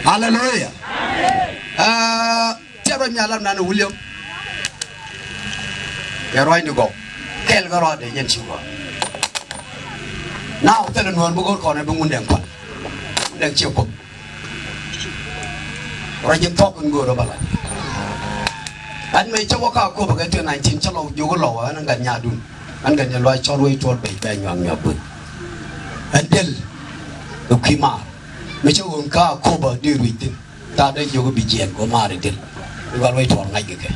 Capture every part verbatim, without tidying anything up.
Haleluya. Aa, tiɛt ruac mi a lam nan ɛ William. Kɛ ruacni gɔw kɛl kɛ ruacdɛ yɛn ci gɔw. Na wä thilɛ nuɔ̱ɔ̱r bi go̱o̱r kɔn ɛ bi Ŋundɛŋ pal. Ŋundɛŋ ciɛ Kuoth. Ruac in thɔk in go̱o̱r ɛ bä lac. Ɛn mëë cä wä ka Akobo kɛ twenty nineteen cä lɔw jiök ɛ lɔw ɛn ɛ gat nyadun. Ɛn gat nyɛ luac cɔl wec tuɔl bɛc bɛ nyuak nyuak böt. Ɛn dël ɛ kui̱ maar. Mëë cä ɣöö kä Akobo dee ruec thi̱n. Thaat dee jiök bi jiɛɛn kɛ ɣöö maar ɛ dël. I̱ ɣɔl wec tuɔl ŋa̱ckɛ kɛ.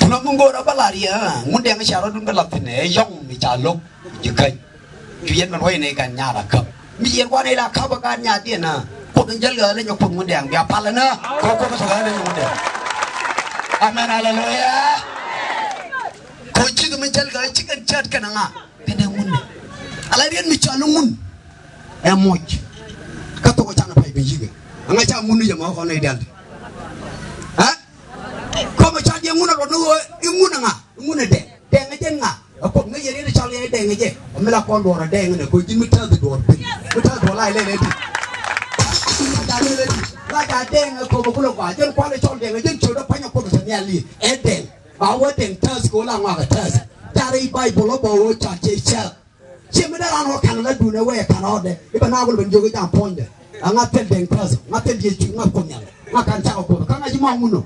Kulɛ mi go̱o̱r ɛ bä lac yɛ, Ŋundɛŋ ca rɔ̱dun bä lath thi̱n ɛ yɔ̱ŋ mi ca lo̱k. Ji̱ käny. Cu yɛn mɛn wä inɛ i̱ gan nyaar a käp. Mi yɛn wanɛ ila käp a gan nyaar diɛn a. Kuoth in jäl ɣäl inyɛ Kuoth Ŋundɛŋ bia pal inä. Kɛ Kuoth in jäl ɣäl inyɛ Ŋundɛŋ. Amen, haleluya. Kɛ ji̱ mi jäl ɣäl ci kɛn cät kɛn a ŋa. Kɛn dee Ŋundɛŋ. Ala riet mi cɔal iŋun. Ɛ moc. Kä thok canɛ pay bi yi̱kɛ. Aŋa ca ŋun ni jɛ ma kɔn i̱ dial. Ɛ? Kɔmɛ ca jɛ ŋun a luɔt ni ɣöö iŋun a ŋa. Iŋun a dɛ. Dɛŋ a jɛ ŋa. Ɛ Kuoth ŋäc yɛ riet i̱ cɔl yɛ dɛŋ a jɛ. Ɛ mi la kɔn duɔɔr a dɛŋ ni koc ji̱n mi tääth duɔɔr piny. Mi tääth duɔɔr la ilɛ lɛ di. La ja lɛ lɛ di. La ja dɛŋ ɛ Kuoth ɛ kulɛ gɔaa. Jɛn kual i̱ cɔl dɛŋ a jɛn ciöt ɛ pa̱ny ɛ Kuoth ɛ cɛ nhial i̱. Ɛ dɛŋ. Ba wä dɛŋ tääth kɛ wä la ŋɔak ɛ tääth. Ca rɛy Baybol ɛ bä wä ca cɛ cɛ. Ciɛ mi dee raan wä ka̱n la duundɛ wee ka̱n rɔɔdɛ i̱ bɛ na wä ben jiök i̱ jam puɔ̱nydɛ. Aŋa thil dɛŋ tääth ŋa thil Yecu ŋa Kuoth Nhial ŋa ka̱n cakɛ Kuoth kä ŋa ji̱ ma ŋun nɔ.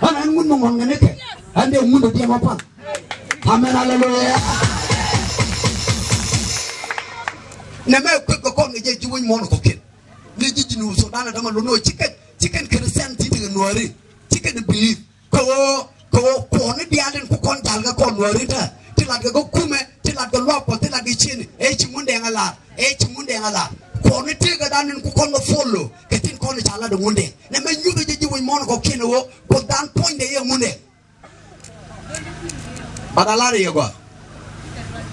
Ɣän ɛn ŋun mi ŋuɔ̱n ŋäni kɛ ɣän dee ŋun dee diɛm wä pan. Amen, haleluya. Nɛ mɛ kueth kɛ kɔn kɛ jɛ ji̱ wec muɔ̱ɔ̱n kɔ̱kiɛn. Ni ji̱ ji̱ Nuur Sudan ɛ dämɛ lo̱n ɣöö ci kɛn ci kɛn Christian ti tekɛ nuääri ci kɛn believe. Kɛ ɣöö kɛ ɣöö kuɔni diaal in ku kɔn jal kɛ kɔn nuääri tɛ ti lat kɛ kɛ kumɛ ti lat kɛ luak kɔ ti lat kɛ cieni ɛ ci Ŋundɛŋ a lar ɛ ci Ŋundɛŋ a lar. Kuɔni tëëkädan in ku kɔn kɛ follow kɛ tin kɔn ca lat ɛ Ŋundɛŋ. Nɛ mɛ nyuthɛ jɛ ji̱ wec muɔ̱ɔ̱n kɔ̱kiɛn ɛ ɣöö Kuothdan puɔ̱nydɛ yɛ Ŋundɛŋ. Bat a lar yɛ gɔaa.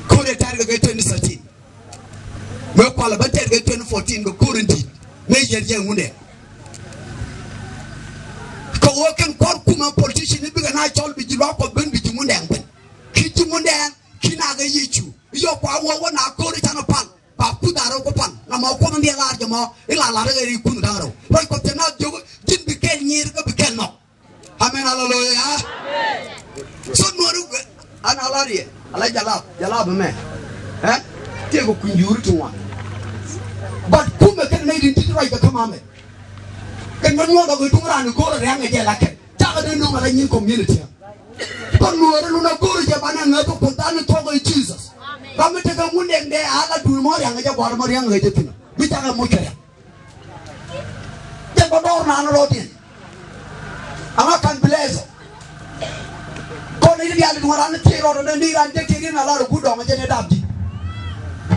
Ko̱r yɛ tɛ̈r kɛ kɛ twenty thirteen. Mëë kualɛ bä tɛ̈r kɛ twenty fourteen kɛ ko̱r in di̱i̱t mëë yɛr jɛ Ŋundɛŋ. Kɛ ɣöö kɛn kɔr kumɛ politician ni bikɛ na cɔl bi ji̱ luaak Kuɔth ben bi ji̱ Ŋundɛŋ ben. Ki ji̱ Ŋundɛŋ ki na kɛ Yecu. Yɔ kua wä wä na ko̱r i̱ canɛ pal ba kuth a rɛw kɛ pal na mɔ Kuoth in diɛ lar jɛ mɔ i̱ la lar kɛ ri kuth da̱ŋ rɛw. Ruac Kuɔth cɛ na jiök ji̱n bi kɛl nyiir kä bi kɛl nhɔk. Amen, haleluya. So nuɔri an a lar yɛ a la jalab jalab mɛ. Ɛ tiɛ kɛ kuny yuri ti ŋuan. But kumɛ kɛn nɛy din ti ruac kɛ käm amɛ. Kɛn mɛ nuɔr kɛ kɛ duŋ ran kɛ go̱o̱r riaŋ kɛ jɛ la kɛn cakɛ dee nuɔm a la nyin community. Kɔn nuɔri lun a go̱o̱r jɛ banɛ ŋäth kɛ Kuoth dan ni thuɔk kɛ Jesus. Ram mi tekɛ Ŋundɛŋ dee a la dul mɔ riaŋ kɛ jɛ guar mɔ riaŋ kɛ jɛ thin mi cakɛ muc kɛ riaŋ. Jɛn bä dɔɔr naan rɔɔdiɛn. Aŋa ka̱n bless. Kɔn i̱ diaal i̱ duŋ ran i̱ thiec rɔɔdɛ ni ran jek thiec ri̱n a lar i̱ guut dɔɔŋ jɛn i̱ dap ji̱.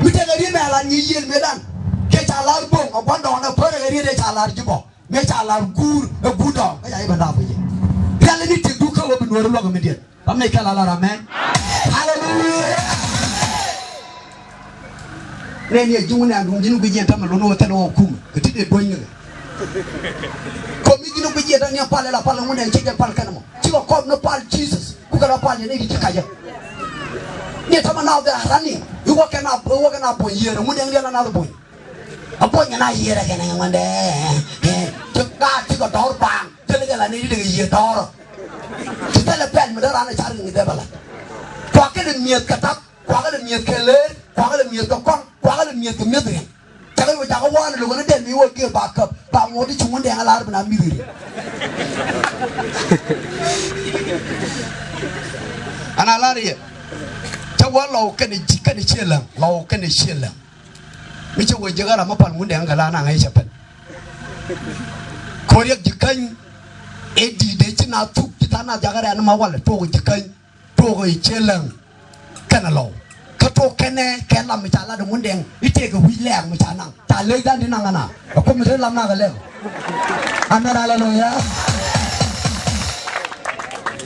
Mi tekɛ ri̱n mɛ a lar nyi yiël mëëdan. Kɛ ca lar bo̱ŋ ɛ gua̱n dɔɔŋ ɛ pärɛ kɛ ri̱n ɛ ca lar ji̱ bɔ. Mëë ca lar guur ɛ guut dɔɔŋ kä ca i̱ bɛ dap ji̱. Rial i̱ ni tiek duk kä wä bi nuɔ̱ɔ̱ri luɔk ɛ mi diɛn. Ram nɛy kɛl a lar amen. Haleluya. Nɛn yɛ ji̱ ŋun nɛ a duŋ ji̱n wi̱c yɛn tamɛ lun wä thɛl wä kum kɛ ti dee duɔ̱ny ŋäkɛ. Kɔm mi ji̱n wi̱c yɛn tamɛ ni a pal ɛ la pal ŋun nɛ cɛ jɛ pal kɛn mɔ ci kɛ kɔm ni pal Jesus ku kɛ la pal yɛn ni di ci kacä. Ni tamɛ na wä thɛl a ran ni i̱ wä kɛn a wä kɛn a buɔ̱ny yɛn ŋun nɛ ŋun nɛ la na buɔ̱ny. A buɔ̱ny na yiëërɛ kɛnɛ ŋuɛndɛ. Ti gaat ti kɛ dɔ̱r baaŋ. Thilɛ kɛ la ni ti dee kɛ yiëë dɔ̱r. Ti thilɛ pɛl mi dee raan ɛ car kɛ ŋi̱th ɛ bɛ la. Kuakɛ lɛ mi̱eth kɛ tap, kuakɛ lɛ mi̱eth kɛ leer, kuakɛ lɛ mi̱eth kɛ kɔŋ, kuakɛ lɛ mi̱eth kɛ mi̱eth kɛ. Cakɛ wä jakɛ waan lo̱kɛ ni dee mi wä giɛ ba käp ba ŋuɔ̱t i̱ ci ŋuɛndɛ ŋa lar bi na mi̱th ri. An a lar yɛ. Cä wä lɔw kɛnɛ ji̱ kɛnɛ ciɛ läŋ, lɔw kɛnɛ ciɛ läŋ. Mi cɛ wee jiäk a ram mi pal Ŋundɛŋ kɛ la naŋ ɛ cɛ pɛn. Ko̱r yɛk ji̱ käny ɛ di̱i̱t dee ci na thuk ci tha̱a̱ŋ na jakä rɛ̈n ma walɛ tuɔɔk ji̱ käny tuɔɔk ɛ ciɛ läŋ. Kɛnɛ lɔw kä tuɔɔk kɛnɛ kɛ lam mi ca lat ɛ Ŋundɛŋ i̱ tëëkɛ wi̱c lɛɛk mi ca naŋ ca lek dan ti naŋ ana ɛ kuɔth mi te lam naŋ kɛ lɛɛk. Amen, haleluya.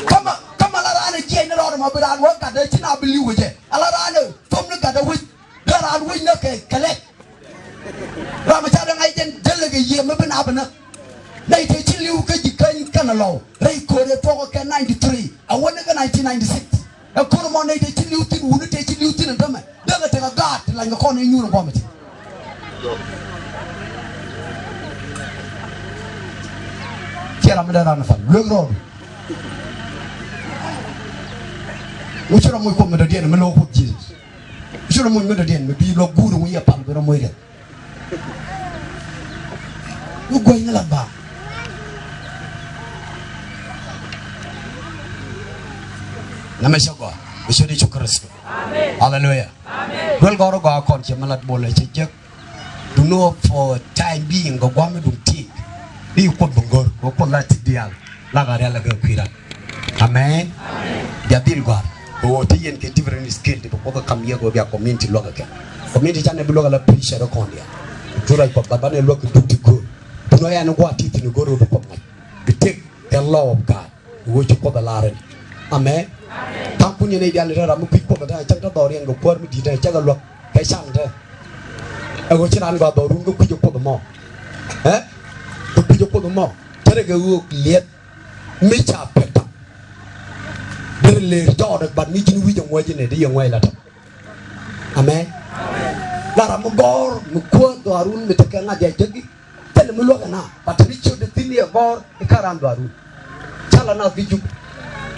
Kä ma kä ma la raan ɛ jiɛc ni rɔɔdɛ ma bi raan wä gat ɛ ci na bi li̱w kɛ jɛ a la raan ɛ thom ni gat ɛ wi̱c. Dee raan wec näk kɛ kɛ lɛc. Ram ca dee ŋa̱c jɛn jäl lɛ kɛ yiëë mi bi nap bi näk. Nɛy tëë ci li̱w kä ji̱ käny kɛn a lɔw rɛy ko̱r ëë thuɔ̱k kɛ ninety three a wä ni kä nineteen ninety six. Ɛ ko̱r ɛmɔ nɛy tëë ci li̱w thi̱n wuni tëë ci li̱w thi̱n ɛ dämɛ dee kɛ tekɛ gaat ti lany kɛ kɔn ɛ nyuur ɛ gɔmɛ ti. Ram mi dee ran pal luek rɔɔdu. Ŋu ci rɔ moc Kuoth mi dɔ̱diɛn mi lo̱k Kuoth Jesus. Ŋu ci rɔ moc mi dɔ̱diɛn mi bi luɔk guur ŋu yɛ pal bi rɔ moc riɛk. Ŋu guɔ̱ny ni lat ba. Nɛmɛ cä gɔaa. Bi ciöt Yecu Kritho. Amen. Haleluya. Amen. Duel gɔ̱rä gɔaa kɔn ciɛ mi lat bolɛ cɛ jek. Duŋni ɣöö for time being kɛ gua̱a̱th mi duŋ ti̱i̱t. Bi Kuoth bi go̱r kɛ Kuoth la ti̱i̱t diaal. La ka rial la kɛ kui̱ ran. Amen. Bia dhil gɔ̱a̱r kɛ ɣöö te yɛn kɛ different skill ti bi Kuoth kam yɛ kɛ ɣöö bia community luäk kɛ kɛ. Community canɛ bi luäk ala pressure kɔn diaal. Cu ruac Kuɔth bat banɛ luäk kɛ duk ti go̱r. Duŋni ɣöö ɛn gua̱a̱th ti̱i̱t thi̱n go̱r ɣöö bi Kuoth mac. Bi tëk kɛ law of God. Ɣöö ci Kuoth a lar ɛn. Amen. Tha̱a̱ŋ kun yɛn nɛy diaal ni te ram mi kui̱c Kuoth te cäŋ te dhɔriɛn kɛ kuäär mi di̱i̱t te cä kɛ luäk kɛ ca̱ŋ te. Ɛ ɣöö ci raan gɔaa dhɔrun kɛ kui̱c Kuoth mɔ. Ɛ? Kɛ kui̱c Kuoth mɔ. Cärɛ kɛ ɣöö liɛth mi ca pek ta̱ŋ. Derɛ lëër jɔɔdɛ bat ni ji̱n wi̱c ɛ ŋuäcä nɛ di yɛ ŋuäc la ta̱ŋ. Amen. La ram mi gɔ̱r mi kuäär dhɔrun mi tekɛ ŋa̱th ya jäki. Thilɛ mi luäk ɛna, but te ni ciötdɛ thi̱n yɛ gɔ̱r i̱ kä raan duaarun. Ca la naath ki Jup.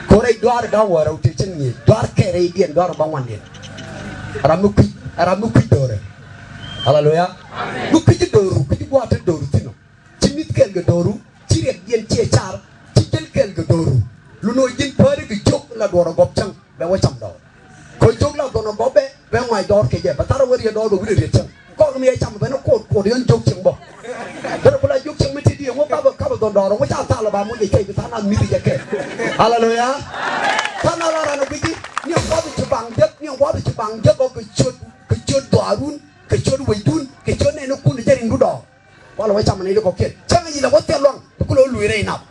Kɛ ɣöö rɛy duaar i̱ da̱ŋ wäl rɛw tëë cäŋ ŋi̱eec, duaar kɛɛrɛ i̱ diɛn duaar i̱ bä ŋuandiɛn. Ram mi kui̱c, ram mi kui̱c do̱rɛ. Aleluya. Mi kui̱c i̱ do̱ru, kui̱c i̱ gua̱a̱th te do̱ru thi̱n ɔ. Ci mi̱th kɛɛl kɛ do̱ru, ci riɛkdiɛn ciɛ car, ci jäl kɛɛl kɛ do̱ru. Lun ɣöö ji̱n päärikɛ jiök la duɔ̱ɔ̱r ɛ gɔp cäŋ, bɛ wä cam dɔɔr. Kɛ jiök la dhɔn ɛ gɔpɛ bɛ ŋɔac dɔɔr kɛ jɛ, bɛ thar ɛ wä riet dɔɔr bɛ wi̱cdɛ riet cäŋ. Kɔn mi yɛ cam bɛ ni kuɔt kuɔt yɛn jiök cieŋ bä. Derɛ ku la jiök cieŋ mi ti di ɛŋu kapɛ kapɛ dhɔn dɔɔr ɛŋu ca thal ɛ ba muc ɛ cɛy bi tha̱a̱ŋ nath mi̱th ɛ jɛ kɛ. Aleluya. Tha̱a̱ŋ nath la ran ɛ guici ni ɛŋ gua̱th ci baŋ jek ni ɛŋ gua̱th ci baŋ jek ɔ kɛ ciöt kɛ ciöt dhɔaarun kɛ ciöt wecdun kɛ ciöt nɛɛnikun ɛ jɛ riŋdu dɔɔr. Walɛ wä cam ni di kɔkiɛn cäŋ i̱ lɛ wä thil luaŋ bi kulɛ wä lui̱ rɛy nap.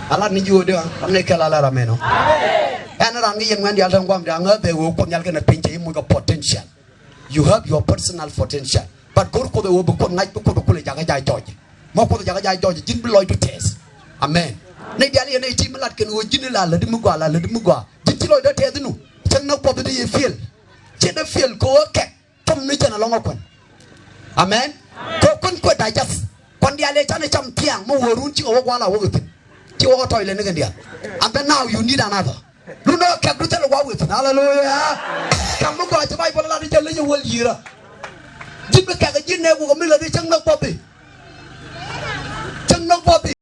Alat ni ji̱ ɣöö di ɣän ram ni kɛl ala ram ɛnɔ. Ɛn ram ni yɛn ŋuɛn diaal tɛn guam diaal ŋäth ɛ ɣöö Kuoth Nhial kɛnɛ piny cɛ i̱ muc kɛ potential. You have your personal potential. But go̱r Kuoth ɛ ɣöö bi Kuoth ŋa̱c bi Kuoth kulɛ jakä ja̱ jɔɔc. Ma Kuoth jakä ja̱ jɔɔc ji̱n bi lɔcdu tɛth. Amen. Nɛy diaal yɛn nɛy ti mi lat kɛn ɣöö ji̱n la lätdi mi gɔaa la lätdi mi gɔaa. Ji̱n ci lɔcdä tɛth nu. Cäŋ ni Kuɔth di yɛ fiel. Ciɛ dee fiel kɛ ɣöö kɛk thom ni cɛn alɔŋ ɛ kuɛn. Amen. Kɛ kuɛn kuɛ digest. Kuɛn diaal ëë canɛ cam thiaŋ mi wäärun cikɛ wä gua̱a̱th a wä kɛ thi̱n. Ci wä kɛ tɔc lɛ ni kɛn diaal. And then now you need another. Lun ɛ kɛk du thil gua̱a̱th wëë thi̱n. Haleluya. Ka̱m mi gɔaa ci Bayböl lat i̱ cä leny ɛ wäl yi̱i̱rä. Ji̱n mi kɛk ji̱n nɛɛk wä kɛ mi lät i̱ cäŋ näk buɔth i̱. Cäŋ näk buɔth i̱.